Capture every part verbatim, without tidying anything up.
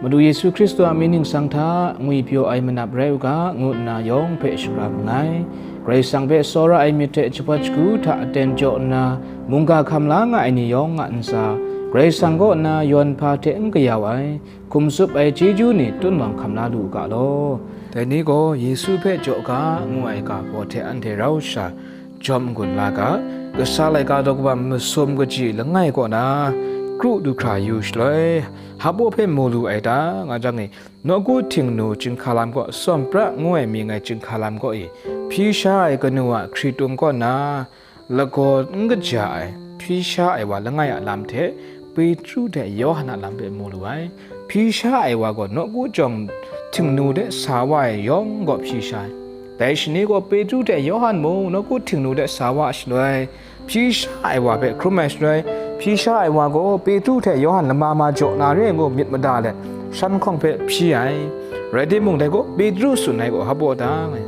Madu Yesu Hkristu a mying ningsang hta ngwipyaw ai manap rai u ga, ngu nna yawng hpe shara nngai. Karai Kasang hpe tsawra ai myit hte jahpawt shagu hta aten jaw nna, mungga hkam la nga ai ni yawng a ntsa, Karai Kasang kaw nna yawn hpa hte n kayau ai, hkum tsup ai chyeju ni tun wang hkam la lu u ga law. Dai ni gaw Yesu hpe jaw ga, ngu ai ga baw hte anhte rau sha jawm n-gun la ga, kasa laika daw kaba masum kaji langai kaw na kru du hkra yu shaloi, hpaw hpe mu lu ai ta, nga jang e, nawku htingnu chyinghka lam kaw, Sawm pra ngu ai mying ai chyinghka lam kaw e, hpyi sha ai kanu a hkritung kaw na, lagaw n kaja ai, hpyi sha ai wa langai a lam hte, Petru hte Yawhan a lam hpe mu lu ai. Hpyi sha ai wa gaw nawku jawng htingnu de sa wa ai yawng gaw hpyi sha ai. Dai shani gaw Petru hte Yawhan mung nawku htingnu de sa wa ai shaloi, hpyi sha ai wa hpe hkrum ai shaloi, hpyi sha ai wa gaw Petru hte Yawhan lama ma jaw na re ai ngu myit mada let, shan hkawng hpe hpyi ai. Rai timung, dai gaw Petru tsun ai gaw hpaw ta ngai.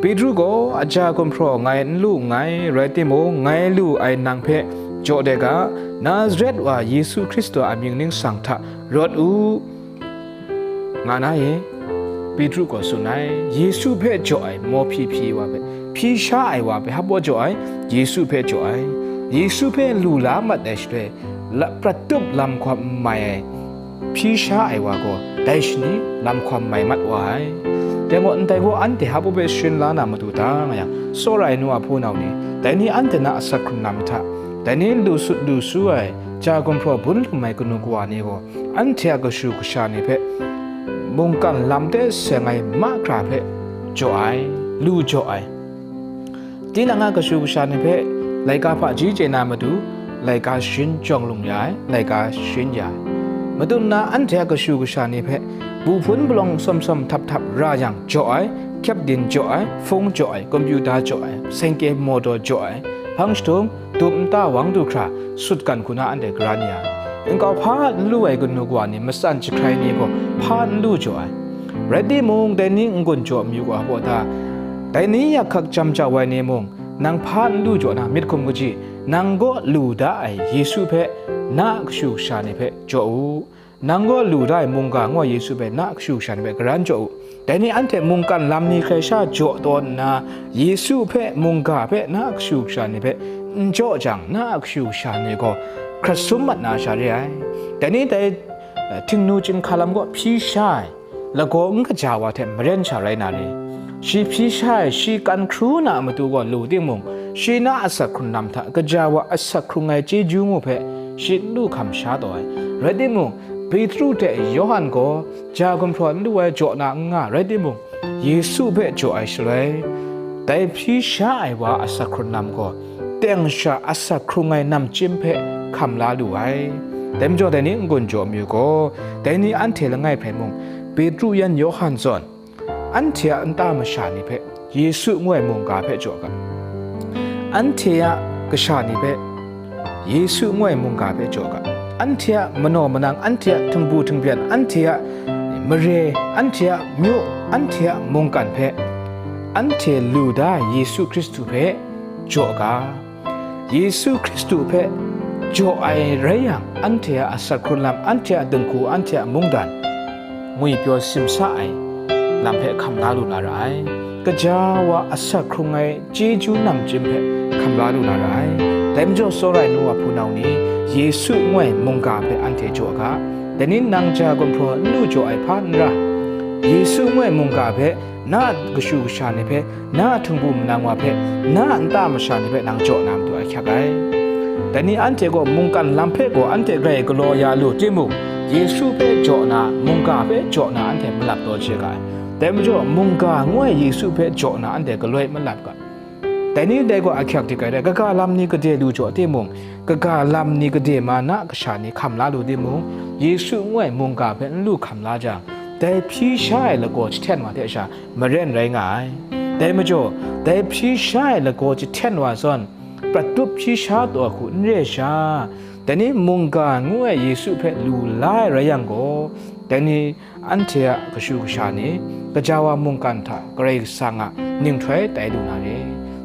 Petru gaw, a ja gumhpraw ngai n lu nngai, rai timung, ngai lu ai nang hpe jaw de ga, Nazaret wa Yesu Hkristu a mying ningsang hta rawt u, nga na e, Petru gaw tsun ai. Yesu hpe jaw ai, maw hpyi hpyi wa hpe, hpyi sha ai wa hpe hpaw jaw ai, Yesu hpe jaw ai. Yesu hpe lu la mat ai shaloi, la, prat tup lam hkawm n mai ai, hpyi sha ai wa gaw dai shani lam hkawm mai mat wa ai. Dai gaw, ndai gaw anhte hpaw hpe sharin la na matu ta nga yang, tsawra ai nu a hpunau ni, dai ni anhte na asak hkrung lam hta, dai ni lu sut lu su ai, ja gumhpraw bun htum ai kanu kawa ni gaw, anhte a kashu kasha ni hpe mungkan lam de seng ai mahkra hpe jaw ai, lu jaw ai. Tinang a kashu kasha ni hpe laika hpaji chye na matu, laika sharin jawng lung ya ai, laika sharin ya ai. Matut nna anhte a kashu kasha ni hpe bu hpun palawng sawm sawm htap htap ra yang jaw ai, kyepdin jaw ai, hpung jaw ai, kompyuta jaw ai, sengke mawtaw jaw ai, hpang jahtum, dum nta wang du hkra, sutgan hku na anhte karan ya ai. Nkau hpa n lu ai kanu kawa ni, matsan jahkrai ni gaw hpa n lu jaw ai. Rai timung, dai ni n-gun jaw mayu gaw hpaw ta, dai ni yak hkak jam jau ai ni mung, nang hpa n lu jaw na, myit hkum kaji, nang gaw lu da ai Yesu hpe, na a kashu kasha ni hpe jaw u. Nang gaw lu da ai mungga ngu ai Yesu hpe na a kashu kasha ni hpe karan jaw u. Dai ni anhte mungkan lam ni hkrai sha jaw taw nna, Yesu hpe mungga hpe na a kashu kasha ni hpe n jaw jang, na a kashu kasha ni gaw hkrat sum mat na sha re ai. Dai ni dai, eh, htingnu chyinghka lam kaw hpyi sha ai, lagaw n kaja wa hte maren sha rai na re? Shi hpyi sha ai, shi kan hkru na a matu gaw lu timung, shi na asak hkrung lam hta kaja wa asak hkrung ai chyeju ngu hpe shi n lu hkam sha taw ai. Rai timung, Petru hte Yawhan gaw ja gumhpraw n lu ai jaw na n nga, rai timung, Yesu hpe jaw ai shaloi, dai hpyi sha ai wa a asak hkrung lam gaw, teng sha asak hkrung ai namchyim hpe hkam la lu ai. Dai majaw, dai ni n-gun jaw mayu gaw, dai ni anhte langai hpe mung, Petru yan Yawhan zawn, anhte a nta masha ni hpe Yesu ngu ai mungga hpe jaw ga, anhte a kasha ni hpe Yesu ngu ai mungga hpe jaw ga, anhte a manaw manang, anhte a htingbu htingbyan, anhte a mare, anhte a myu, anhte a mungkan hpe, anhte lu da ai Yesu Hkristu hpe jaw ga. Yesu Hkristu hpe jaw ai rai yang, anhte a asak hkrung lam, anhte a dinghku, anhte a mungdan, ngwipyaw simsa ai lam hpe hkam la lu na ra ai. Kaja wa asak hkrung ai chyeju namchyim hpe hkam la lu na ra ai. Dai majaw, tsawra ai nu wa hpunau ni, Yesu ngu ai mungga hpe anhte jaw ga. Dai ni nang ja gumhpraw n lu jaw ai hpa n ra, Yesu ngu ai mungga hpe na a kashu kasha ni hpe, na a htingbu manang wa hpe, na a nta masha ni hpe nang jaw na matu ahkyak ai. Dai ni anhte gaw mungkan lam hpe gaw anhte grai galaw ya lu timung, Yesu hpe jaw na, mungga hpe jaw na anhte malap taw chye ga ai. Dai majaw, mungga ngu ai Yesu hpe jaw na anhte galoi malap ga. Dai ni dai gaw ahkyak dik ai rai, kaga lam ni gade lu jaw timung, kaga lam ni gade ma na kasha ni hkam la lu timung, Yesu ngu ai mungga hpe n lu hkam la jang, dai hpyi sha ai lagaw jahten wa hte sha maren rai nga ai. Dai majaw, dai hpyi sha ai lagaw jahten wa zawn, prat tup hpyi sha taw hku n re sha, dai ni mungga ngu ai Yesu hpe lu la ai rai yang gaw, dai ni anhte a kashu kasha ni, gaja wa mungkan hta Karai Kasang a ninghtoi tai lu na re.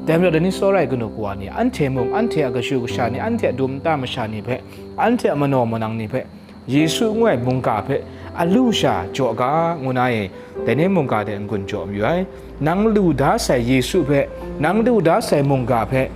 Dai majaw, dai ni tsawra ai kanu kawa ni, anhte mung, anhte a kashu kasha ni, anhte a dum nta masha ni hpe, anhte a manaw manang ni hpe, Yesu ngu ai mungga hpe a lu sha jaw ga, ngu na e, dai ni mungga hte n-gun jaw mayu ai. Nang lu da sai Yesu hpe, nang lu da sai mungga hpe,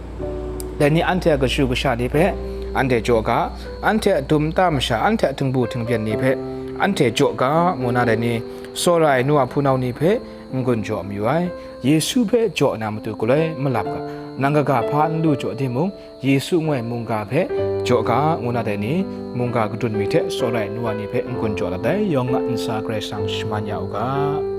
dai ni anhte a kashu kasha ni hpe, anhte jaw ga, anhte a dum nta masha, anhte a htingbu htingbyen ni hpe, anhte jaw ga, ngu na dai ni, tsawra ai nu a hpunau ni hpe, n-gun jaw mayu ai. Yesu hpe jaw na matu galoi malap ga, nang kaga hpa n lu jaw timung, Yesu ngu ai mungga hpe jaw ga, ngu na dai ni, mungga kadun mi hte tsawra ai nu a ni hpe n-gun jaw dat ai, yawng a ntsa Karai Kasang shaman ya u ga.